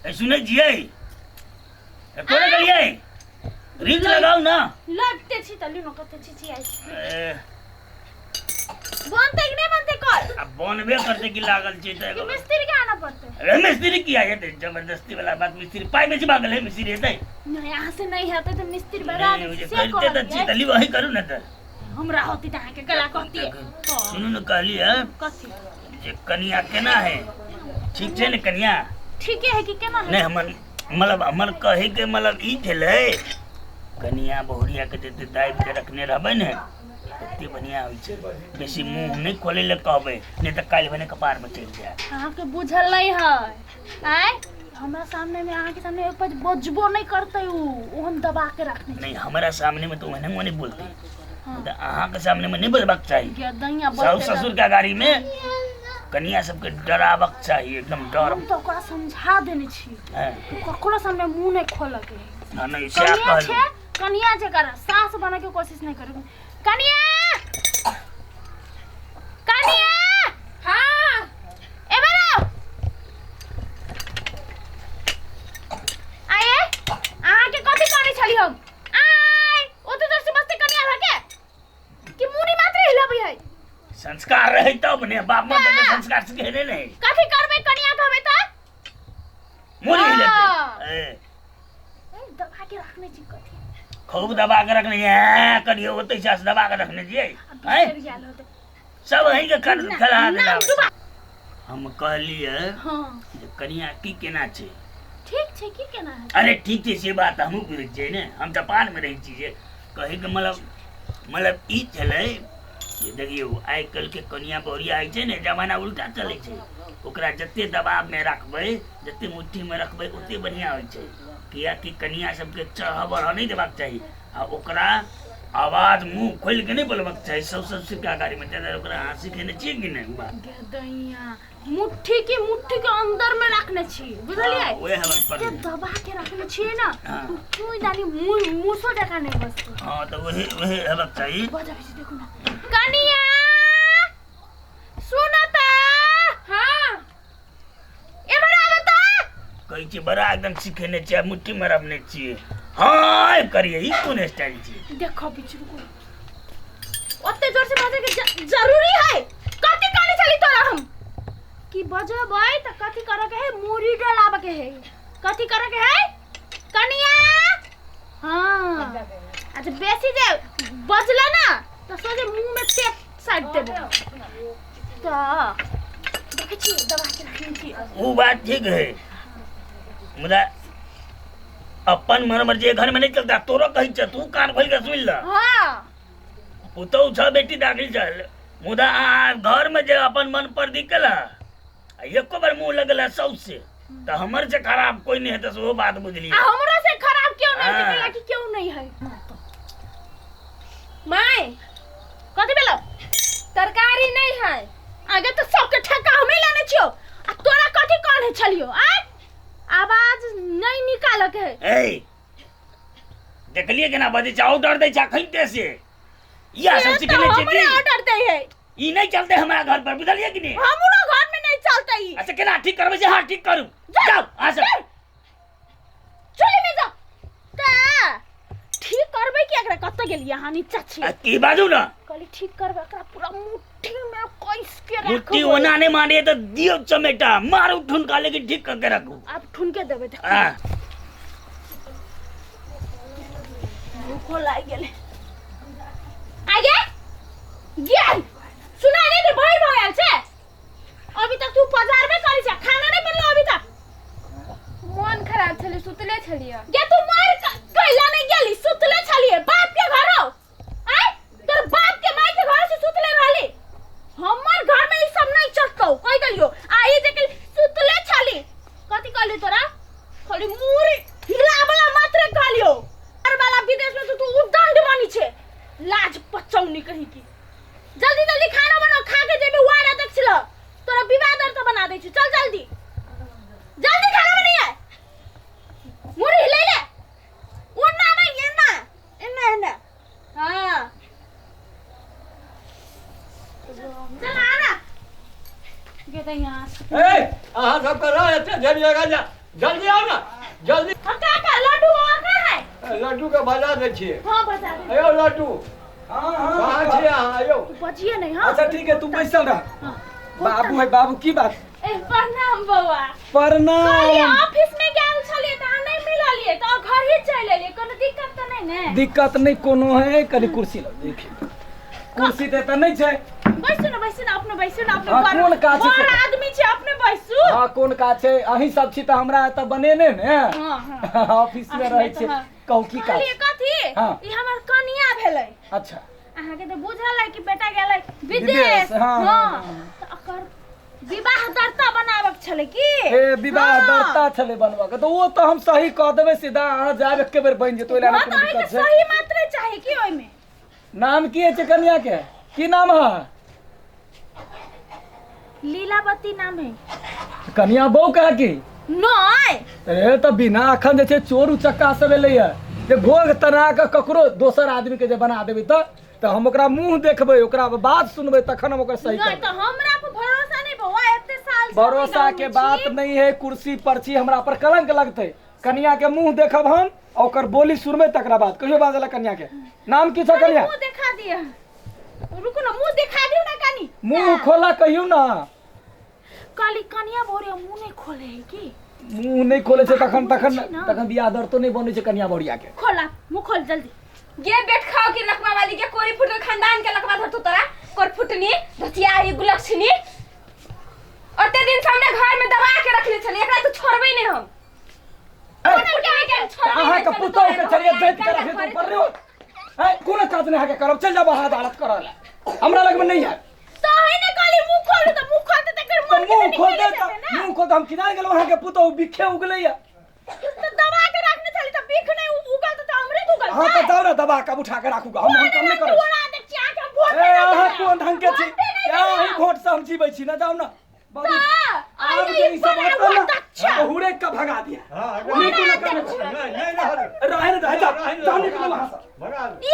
ए, सुनै छियै? ए, कोना गेलियै? रिंच लगाउ ना। लपटे छी त लिनो कते छी छी आई। ए, बनते कि नहीं बनते कल? आ बनबे करते की लागल छै तऽ कि एगो। मिस्त्री के आना पड़ते? अरे मिस्त्री किया हेतै? जबरदस्ती वाला बात, मिस्त्री पाइ बेसी मांगल है, मिस्त्री हेतै? नहीं, यहाँ से नहीं हेतै तऽ मिस्त्री बड़ा नहीं, से करिते तऽ छी कहलियै। तऽ लिब अहीं करू ने तऽ। हमरा होती तऽ अहाँके गला कहती। सुनू ने, कहली है कथी? जे कनिया केना है, ठीक छै ने कनिया? ठीके है कि केना है? नहीं, हमर मतलब, हमर कहे के मतलब ई छलै, कनिया बहुरिया के जते दाबि के रखने रहबै ने ओते बढ़िया होइ छै। बेसी मुंह नहि खोले लए कहबै, नहि तऽ काल्हि भने कपार पर चढ़ि जायत। अहाँके बुझल नहीं है आय, हमरा सामने में, अहाँके सामने ओहि पर बजबो नहीं करते उ, ओहन दबा के रखने छै। नहीं, हमरा सामने में तो ओहने नहीं बोलते। हाँ। तऽ अहाँके सामने में नहीं बजबाक चाही। गदैया साउस बजते। ससुर के गाड़ी में कनिया सबके डराबक चाही, एकदम डर। हम तऽ ओकरा समझा देने छी कि ककरो सामने मुंह नहीं खोलऽ के है। हाँ, नहीं सएह कनिया कहलहुँ। छै, कनिया छै, कर सास बने के कोशिश नहीं करे। कनिया, कनिया। हाँ। ए बरो आये, अहाँ के कथी कहने छली हम? आय ओते जोर से बजते कनिया रह के कि मुनी मात्र हिलाबै है। संस्कार रहे तब ने, बाप माँ के संस्कार सिखेने नहीं। कथी करबै कनिया कहबै त? मुड़ी हाँ। हिलेतै। ए, ए, दबा के रखने छी कथी? खूब दबा के रखने है, करियो ओतै से दबा के रखने छियै। आ हैं? बिसरि गेल होतै। सब अहीं के खल खला नाम देला। डुबा। हम कहलियै हाँ। जे कनिया की केना छै? ठीक छै, की केना है? अरे ठीक छै से बात हमहूँ बुझै छियै ने, हम जापान मे रहै छी। जे कहैके मतलब ई छलै जे देखियौ, आइ काल्हिके कनिया बहुरिया होइ छै ने, जमाना उल्टा चलै छै। ओकरा जते दबावमे रखबै, जते मुट्ठीमे रखबै, ओते बढ़िआँ होइ छै। किएकि कनिया सबके चढ़ऽ बढ़ऽ नहि देबाक चाही आ ओकरा आवाज मुँह खोलि के नहि बोलबाक चाही सब सबके अगाड़ीमे। ताहि दुआरे ओकरा अहाँ सिखेने छियै कि नहि बात? गदैया, मुट्ठी के मुट्ठी के अंदर में रखने छी, बुझलियै? हाँ, ओहे हमर एते पढ़ने। दबा के रखने छियै ना। हाँ। कोई दानी मुंह मुसो जका नहीं बसते। हाँ, तऽ वही वही हेबाक चाही। बजाबै छी, देखू ना। कनिया, सुन त। हाँ। एमहर आब त। कहै छियै बड़ा एकदम सिखेने छियै, मुट्ठी में रखने छियै। हाँ करियै, ई कोन स्टाइल छियै? देखो बिचरू को, ओते जोर से बजे के जरूरी है? कथी कहने छली तोरा हम कि बजबै त कथी करे के है? मुड़ी डलाबे के है। कथी करे के है कनिया? हाँ, अच्छा, बेसी जे बजला ना त सोझे मुंह में टेप साटि देबो। त देखै छी, दबा के रखने छी। ओ बात ठीक है, मुदा अपन मन मर्जी घर में नहीं चलता। तोरो कहै छ, तू कान खोल के सुन ल। हाँ। पुतहु छ, बेटी दाखिल छल, मुदा अहाँ घर में जे अपन मन पर दिकल आ एको बार मुंह लगल साउस से तऽ हमर से खराब कोई नहीं हेतै, सेहो बात बुझलियै। आ हमरो से खराब क्यों नहीं है? हाँ। कि क्यों नहीं है। माय। कथी भेलो? तरकारी नहीं है। आगे तो सबके ठेका हमें लेने छियो आ तोरा कथी कहने छलियो? आय, आवाज नहीं निकाल के है। ए, देखलियै केना बजै छै? ऑर्डर दै छै अखन से। इएह सब से सिखेने तो छै हमरे की? ऑर्डर दे है। ई नहीं चलते हमरा घर पर, बुझलियै कि नहीं? हमरो घर में नहीं चलते ई। अच्छा, केना ठीक करबै से? हाँ, ठीक करू, जाउ अहाँ सब। चुल्ही में जा ता ठीक करबै कि एकरा। कतऽ गेलियै अहाँ? नीचा छी। आ की बाजू ना? कहली ठीक करबै एकरा, पूरा मुट्ठी में कस के मुट्ठी राखबै। ओना नहीं मानिए तो दियौ चमेटा, मारू ठुनका, लेकिन ठीक करके रखू। आब ठुनके देबै, देखू। आ भूखो लागि गेलै। आगे गेल सुना नहीं दे, भय भऽ गेल छै। अभी तक तू बाजार में करी छै, खाना नहीं बनलो अभी तक। मोन खराब छलै, सुतले छलियै। गे, तू मर कैला नहीं गेली? सुतले छलिए बाप के घर हो? आय, तोर बाप के माय के घर से सुतले रहली? हमर घर में ई सब नहीं चलतौ, कह देलियो। आ ई जे के सुतले छली, कथी कहली तोरा? खाली मुरी हिलावला मात्र कहलियो। और वाला विदेश में तो तू उदंड बनी छे, लाज पचौनी कहीं की। जल्दी जल्दी खाना बनाओ, खा के जेबे वाड़ा देख छिल, तोरा विवाह दर तो बना दै छी। चल, जल्दी जल्दी खाना बनाइए। मुरी हिलै ले, ओना नहीं, एना एना एना। हाँ, चल आना गे त यहाँ। ए, अहाँ सबके रह एते देरी लगा जा। जल्दी आउ ने जल्दी। हाँ, काका लड्डू बाबा कहाँ है? लड्डू के बजा दै छियै। हाँ बजा दे। अयो लड्डू। हाँ हाँ कहाँ छियै अहाँ अयो? बजिए नहीं हाँ। अच्छा ठीक है, तू बैसल रह। हाँ। बाबू है बाबू, की बात? ए प्रणाम बौआ। प्रणाम। कहलिए ऑफिस में गेल छलिए त अहाँ नहीं मिललिए त घर ही चलि एलिए, कोनो दिक्कत त नहीं ने? दिक्कत नहीं कोनो है, कनी कुर्सी लग देखी, कुर्सी ते त नहीं छै। बैसू ने, बैसू ने, अपने बैसू ने, अपने हाँ, बड़ कोन काज छै? बड़ आदमी छै, अपने बैसू। हाँ कोन काज छै, अहीं सब छी त हमरा एतऽ बनेने ने। हाँ, हाँ। ऑफिस में रहै छै। हाँ। कहू की काज? कहलिए कथी? हाँ। ई हमर कनिया भेलै। अच्छा। अहाँके तऽ बुझल है कि बेटा गेलै विदेश। विदेश, हाँ, हाँ, हाँ। तऽ ओकर विवाह दर्ता बनाबक छलै की? ए विवाह हाँ। दर्ता छलै बनबऽ के, तऽ ओ तऽ हम सही कऽ देबै सीधा, अहाँ जायब एके बेर बनि जेतै, ओहि लए हाँ, कोनो तऽ अहाँके दिक्कत छै। सही मात्रे चाही की ओहिमे? नाम की होइ छै कनिया के? की नाम है? लीलावती नाम है। कनिया बहू कहा की? नहीं। अरे तऽ बिना अखन जे छै चोर उचक्का सब एलैया जे घोघ तना कऽ ककरो दोसर आदमी के जे बना देबै तऽ हम ओकरा मुंह देखबै, ओकरा बात सुनबै, तखन हम ओकर सही नहीं करबै। तो हमरा पर भरोसा नहीं बौआ, एते साल से भरोसा हम के गाँव में बात छी। नहीं है, कुर्सी पर्ची हमरा पर कलंक लगतै। कनिया के मुंह देखब हम, ओकर बोली सुनबै, तकरा बाद कहियो बाजल कनिया के नाम की छौ? कनिया मुंह देखा दिया, रुको ना, मुंह देखा दियो ना कनी। मुंह खोला कहियो ना। काली कनिया बोरिया मुंह नहीं खोले है की? मुंह नहीं खोले छै तखन तखन छी ना। तखन बियाह दर तो नहीं बनै छै कनिया बोरिया के। खोला मुंह खोल जल्दी। गे बेट खाओ की लकवा वाली के कोरी फुट खानदान के लकवा धरतो तोरा कोर फुटनी धतिया ही गुलक्षणी। ओते दिन से हमने घर में दबा के रखले छली, एकरा तो छोड़बे नहीं हम। अहाँ के पुतोह के छलिए दैत के रखे तो ऊपर रे ए कोनो काज नहीं अहाँके करब, चल जाब अहाँ अदालत करऽ लए, हमरा लगमे नहीं है। तो है ने काली मुंह खोलू त मुंह खोलते त कर तऽ मन के मुंह त खोल निकलि दे जेतै ना। मुंह खोल हम किना गेलहुँ, अहाँके पुतोह बिखे उगलैया। तो दबा के रखने छली त बिख नहीं उगल त हमरे उगल। हाँ तऽ जाउ ने दबा के उठा के राखू, हम काम नहीं करै छी। तोरा देख छी आके हम वोट ए नहीं अहाँ देबै। कोन ढंग के छी? वोटे नहीं ए अहीं देबै। वोट से हम जीबै छी ना, जाउ ना बाबू। तऽ, आब जे ई सब आइ हटल ना, अच्छा। बहुरे के भगा दिया। हाँ, नहीं कोनो काम नहीं नहीं रहल। रहे ने, रहे, जाओ, जाओ निकलो वहाँ से। भगा दे। ई